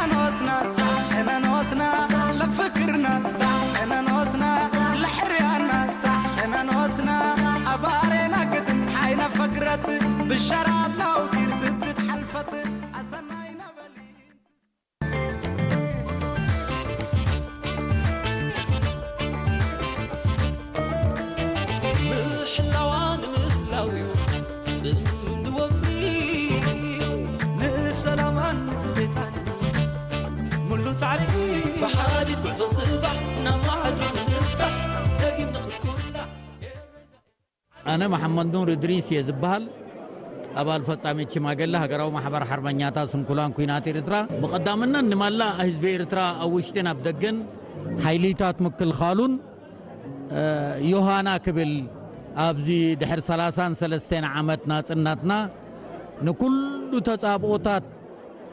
نوسنا صح، انا نوسنا لفكرنا صح، انا نوسنا لحريانا صح، انا نوسنا ابارينا كتن صحينا فكرت بالشراتنا ودير زدت حلفت. اسناينا بلي ምሕላዋን ምህላው እዩ ጽምዲ ወፍሪ። ንሰላማን ንዕቤታን ሙሉ ጻዕሪ። ብሓዲድ ጉዕዞ ጽባሕ ናብ ማዕዶ ንምብጻሕ ደጊም ንኽትኩላ። ኣነ መሓመድ ኑር እድሪስ እየ ዝበሃል። ኣባል ፈጻሚት ሽማግለ ሃገራዊ ማሕበር ሓርበኛታት ስንኩላን ኲናት ኤርትራ። ብቐዳምነት ንመላእ ህዝቢ ኤርትራ ኣብ ውሽጥን ኣብ ደገን ሓይሊታት ምክልኻሉን ዮሃና ክብል ኣብዚ ድሕሪ ሰላሳን ሰለስተን ዓመት ናጽነትና ንኩሉ ተጻብኦታት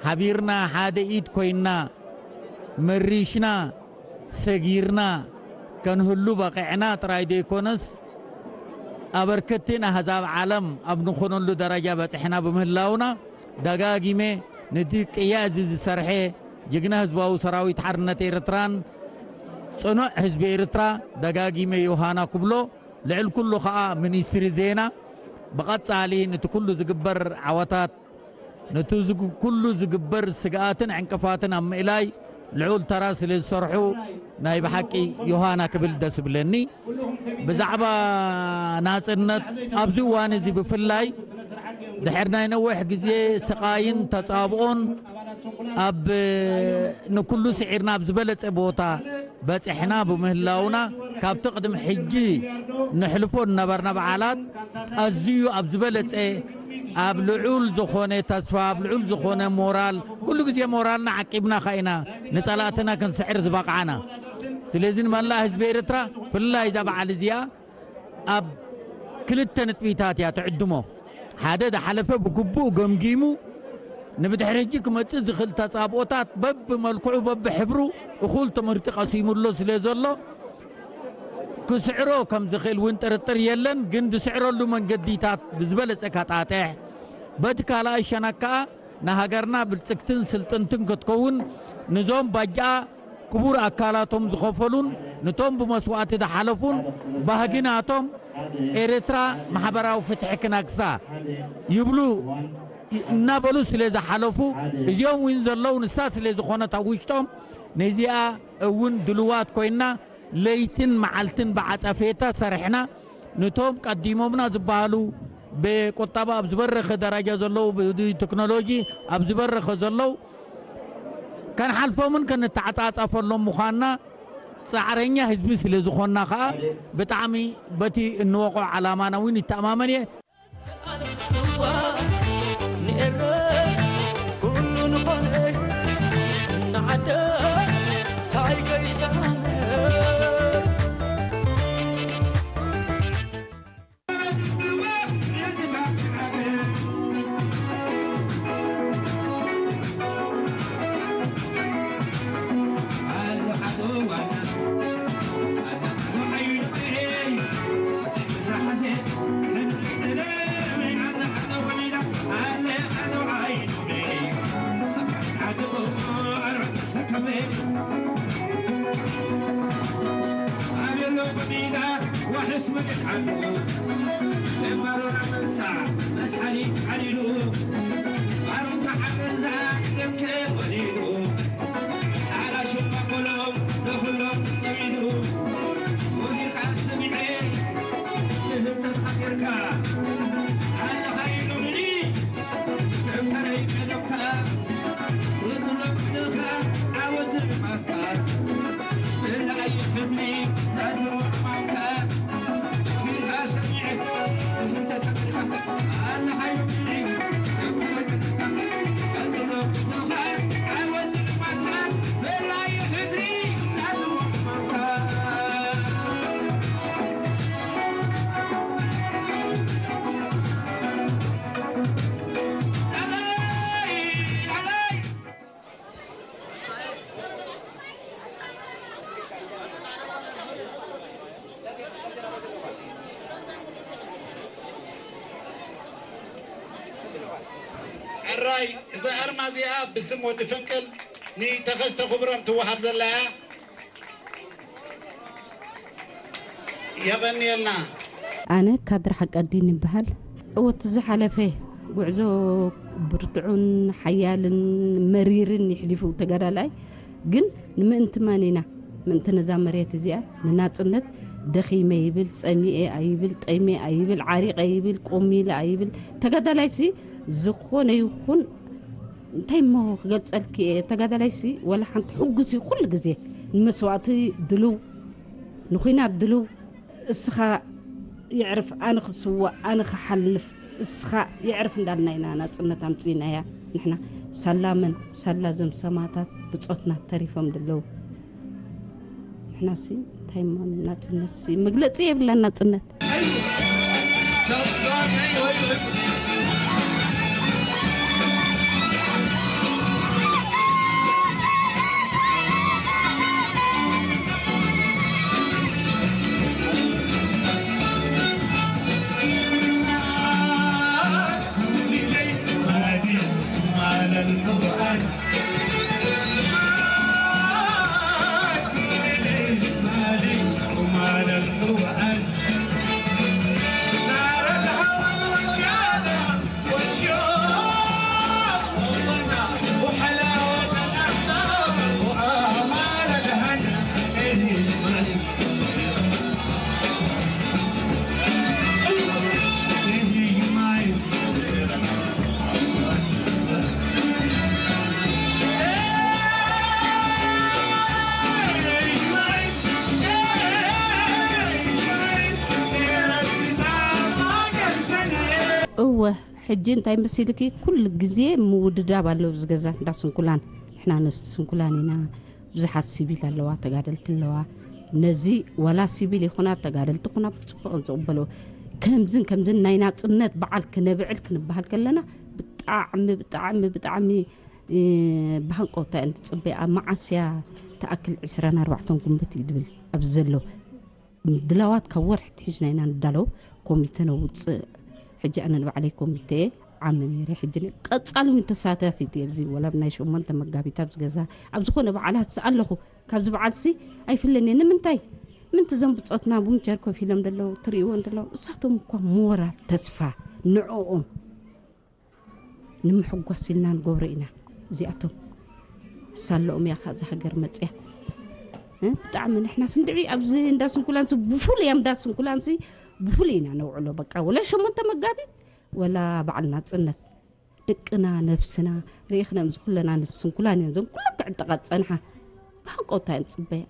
ሓቢርና ሓደ ኢድ ኮይንና መሪሽና ሰጊርና ከንህሉ በቒዕና ጥራይ ዘይኮነስ ኣበርከትቲን ኣህዛብ ዓለም ኣብ ንኾነሉ ደረጃ በጺሕና ብምህላውና ደጋጊመ ነቲ ቅያ እዚ ዝሰርሐ ጅግና ህዝባዊ ሰራዊት ሓርነት ኤርትራን ጽኑዕ ህዝቢ ኤርትራ ደጋጊመ ዮሃና ክብሎ፣ ልዕል ኩሉ ከኣ ሚኒስትሪ ዜና ብቐጻሊ ነቲ ኩሉ ዝግበር ዓወታት፣ ነቲ ዝግ- ኩሉ ዝግበር ስግኣትን ዕንቅፋትን ኣብ ምእላይ ልዑል ተራ ስለ ዝሰርሑ ናይ ብሓቂ ዮሃና ክብል ደስ ብለኒ። ብዛዕባ ናጽነት ኣብዚ እዋን እዚ ብፍላይ ድሕር ናይ ነዊሕ ግዜ ስቓይን ተጻብኦን ኣብ ንኩሉ ስዒርና ኣብ ዝበለጸ ቦታ በጺሕና ብምህላውና ካብቲ ቅድሚ ሕጂ ነሕልፎ ዝነበርና በዓላት ኣዝዩ ኣብ ዝበለጸ ኣብ ልዑል ዝኾነ ተስፋ ኣብ ልዑል ዝኾነ ሞራል ኩሉ ግዜ ሞራልና ዓቂብና ኸኢና ንጸላእትና ክንስዕር ዝበቕዓና። ስለዚ ንመላእ ህዝቢ ኤርትራ ብፍላይ እዛ በዓል እዚኣ ኣብ ክልተ ነጥቢታት እያ ትዕድሞ። ሓደ ዝሓለፈ ብግቡእ ገምጊሙ ንብድሕሪ ሕጂ ክመጽእ ዝኽእል ተጻብኦታት በብመልክዑ በብሕብሩ እኹል ትምህርቲ ቀሲሙ ኣሎ ስለ ዘሎ ክስዕሮ ከም ዝኽእል እውን ጥርጥር የለን። ግን ዝስዕረሉ መንገዲታት ብዝበለጸ ከጣጥሕ በቲ ካልኣይ ሸነክ ከኣ ንሃገርና ብልጽግትን ስልጥንትን ክትከውን ንዞም ባጃ ክቡር ኣካላቶም ዝኸፈሉን ንቶም ብመስዋእቲ ዝሓለፉን ባህጊ ናቶም ኤርትራ ማሕበራዊ ፍትሒ ክነግሳ ይብሉ እናበሉ ስለ ዝሓለፉ እዚኦም እውን ዘለዉ ንሳ ስለ ዝኾነት ኣብ ውሽጦም ነዚኣ እውን ድልዋት ኮይና ለይትን መዓልትን ብዓጸፌታ ሰርሕና ንቶም ቀዲሞምና ዝበሃሉ ብቁጠባ ኣብ ዝበረኸ ደረጃ ዘለዉ ብቴክኖሎጂ ኣብ ዝበረኸ ዘለዉ ከንሓልፎምን ከነተዓጻጸፈሎም ምዃንና ጻዕረኛ ህዝቢ ስለ ዝኾንና ኸኣ ብጣዕሚ በቲ እንወቕዖ ዓላማና እውን ይተኣማመን እየ። ጽዋ ንኤረ ኩሉ ንኾነ እናዓደ ሃይገይሳነ ሕራይ እዛ ኣርማ እዚኣ ብስም ወዲ ፈንቅል ንተኸስተ ክብሮም ትወሃብ ዘላ እያ። የቐንየልና። ኣነ ካድር ሓቀዲን ይበሃል። እወ፣ እቲ ዝሓለፈ ጉዕዞ ብርቱዕን ሓያልን መሪርን የሕሊፉ ተጋዳላይ። ግን ንምእንቲ መን ኢና? ምእንቲ ነዛ መሬት እዚኣ ንናጽነት ደኺመ ይብል፣ ጸሚኤ ኣይብል፣ ጠሜ ኣይብል፣ ዓሪቐ ይብል፣ ቆሚለ ኣይብል። ተጋዳላይሲ ዝኾነ ይኹን እንታይ እሞ ክገልጸልኪ እየ? ተጋዳላይሲ ዋላ ሓንቲ ሕጉስ እዩ። ኩሉ ግዜ ንመስዋእቲ ድልው፣ ንኹናት ድልው። እስኻ የዕርፍ ኣነ ክስዋእ ኣነ ክሓልፍ፣ እስኻ የዕርፍ እንዳልና ኢና ናጽነት ኣምጺእናያ። ንሕና ሳላ መን ሳላ ዘም ሰማታት ብጾትና ተሪፎም ደለዉ። ንሕናሲ እንታይ እሞ ናጽነትሲ መግለጺ የብላን ናጽነት። እወ፣ ሕጂ እንታይ መሲልኪ፣ ኩሉ ግዜ ምውድዳብ ኣሎ ኣብዚ ገዛ እንዳ ስንኩላን። ንሕና ኣንስቲ ስንኩላን ኢና። ብዙሓት ሲቪል ኣለዋ፣ ተጋደልቲ ኣለዋ። ነዚ ዋላ ሲቪል ይኹና ተጋደልቲ ኩና ብፅቡቕ ዝቕበሎ። ከምዝን ከምዝን ናይ ናፅነት በዓል ክነብዕል ክንበሃል ከለና ብጣዕሚ ብጣዕሚ ብጣዕሚ ብሃንቆታ እያ እንትፅበያ። ኣብ መዓስያ ትኣክል ዕስራን ኣርባዕተን ጉንበት እዩ ድብል ኣብዚ ዘሎ ድላዋት ካብ ወርሒ ትሒዝና ኢና ንዳለው። ኮሚተ ነውፅእ። ሕጂ ኣነ ንባዕለይ ኮሚተ ዓሚ ነይረ። ሕጂ ቀፃሊ እውን ተሳታፊት እየ ኣብዚ ወላ ናይ ሸሞንተ መጋቢት ኣብዚ ገዛ ኣብ ዝኾነ በዓላት ኣለኹ። ካብዚ በዓልሲ ኣይፍለን እየ። ንምንታይ ምንቲ እዞም ብፆትና ዊንቸር ኮፍ ኢሎም ደለው ትርእይዎ እንደለው እሳቶም እኳ ሞራል ተስፋ ንዕኦም ንምሕጓስ ኢልና ንገብሮ ኢና። እዚኣቶም ሳለኦም እያ ከዚ ሃገር መፅያ። ብጣዕሚ ንሕና ስንድዒ ኣብዚ እንዳ ስንኩላንሲ ብፉል እያ እንዳ ስንኩላንሲ ብፉል ኢና ነውዕሎ። በቃ ወላ ሸሞንተ መጋቢት ወላ በዓል ናፅነት ደቅና ነብስና ርኢኽነም እዚ ኩለና ንስንኩላን እዮም እዞም ኩለን ክዕጠቓ ዝፀንሓ። ብሃንቆታ እየን ፅበያ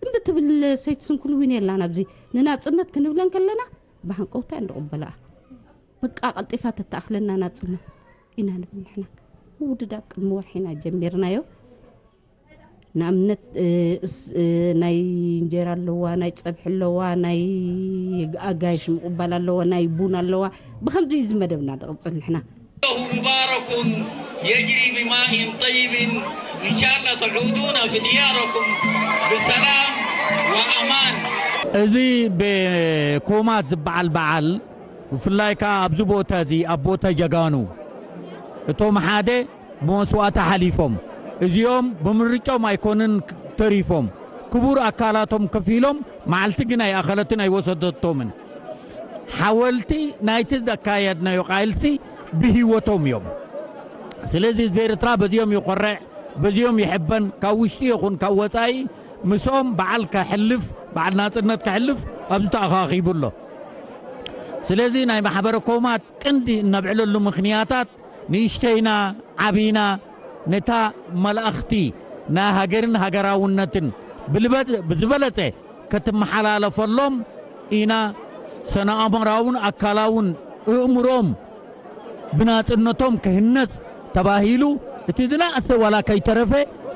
እምቢ ትብል ሰይቲ ስንኩል እውን የላን ኣብዚ ንናፅነት ክንብለን ከለና ብሃንቆታ እየን ዝቕበላኣ። በቃ ቀልጢፋ ተተኣኽለና ናፅነት ኢና ንብል ንሕና። ውድዳብ ቅድሚ ወርሒ ኢና ጀሚርናዮ። ንኣብነት ናይ እንጀራ ኣለዋ፣ ናይ ፀብሒ ኣለዋ፣ ናይ ኣጋይሽ ምቕባል ኣለዋ፣ ናይ ቡን ኣለዋ። ብኸምዚ እዩ ዝመደብና ዝቕፅል ንሕና። مبارك يجري بماء طيب إن شاء الله تعودون في دياركم بسلام وأمان. እዚ ብኮማት ዝበዓል በዓል ብፍላይ ከዓ ኣብዚ ቦታ እዚ ኣብ ቦታ ጀጋኑ እቶም ሓደ ብመስዋእቲ ሓሊፎም እዚኦም ብምርጫም ኣይኮንን ተሪፎም ክቡር ኣካላቶም ከፊሎም መዓልቲ ግን ኣይኣኸለትን ኣይወሰደቶምን። ሓወልቲ ናይቲ ዘካየድናዮ ቃልሲ ብህይወቶም እዮም። ስለዚ ህዝቢ ኤርትራ በዚኦም ይኾርዕ፣ በዚኦም ይሕበን። ካብ ውሽጢ ይኹን ካብ ወፃኢ ምስኦም በዓል ከሕልፍ በዓል ናፅነት ከሕልፍ ኣብዚ ተኣኻኺቡ ኣሎ። ስለዚ ናይ ማሕበረ ኮማት ቅንዲ እነብዕለሉ ምኽንያታት ንእሽተይና ዓብይና ነታ መልእኽቲ ናይ ሃገርን ሃገራውነትን ብዝበለፀ ክትመሓላለፈሎም ኢና። ሰነ ኣእምራውን ኣካላውን እእምሮም ብናፅነቶም ክህነፅ ተባሂሉ እቲ ዝነእሰ ዋላ ከይተረፈ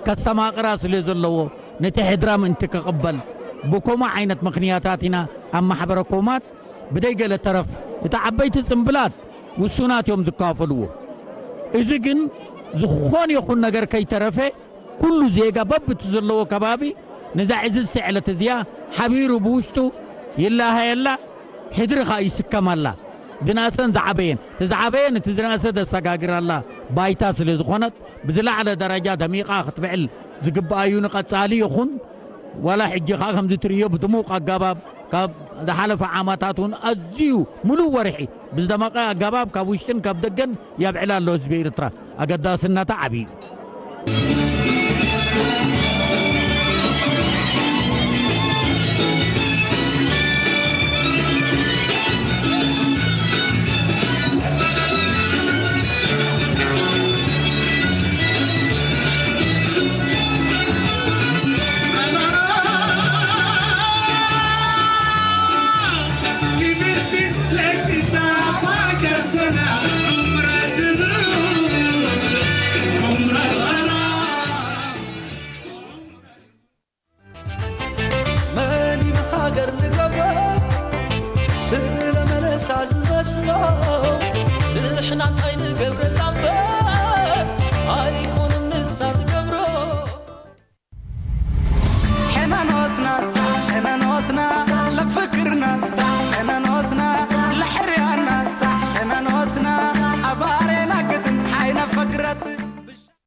ከስተማቕራ ስለ ዘለዎ ነቲ ሕድራ ምእንቲ ክቕበል ብኮማ ዓይነት ምኽንያታት ኢና ኣብ ማሕበረ ኮማት ብደይ ገለ ተረፍ እቲ ዓበይቲ ጽምብላት ውሱናት እዮም ዝካፈልዎ። እዚ ግን ዝኾን ይኹን ነገር ከይተረፈ ኩሉ ዜጋ በብቲ ዘለዎ ከባቢ ነዛ ዕዝዝቲ ዕለት እዚኣ ሓቢሩ ብውሽጡ ይላሃየላ፣ ሕድሪ ኸኣ ይስከማላ። ዝነእሰን ዝዓበየን፣ እቲ ዝዓበየ ነቲ ዝነእሰ ዘሰጋግራላ፣ ባይታ ስለ ዝኾነት ብዝለዓለ ደረጃ ደሚቓ ክትብዕል ዝግባኣዩ። ንቐጻሊ ይኹን ዋላ ሕጂ ኸዓ ከምዚ ትርእዮ ብድሙቕ ኣገባብ ካብ ዝሓለፈ ዓመታት እውን ኣዝዩ ምሉእ ወርሒ ብዝደመቐ ኣገባብ ካብ ውሽጥን ካብ ደገን የብዕል ኣሎ ህዝቢ ኤርትራ። ኣገዳስነታ ዓብዩ እዩ።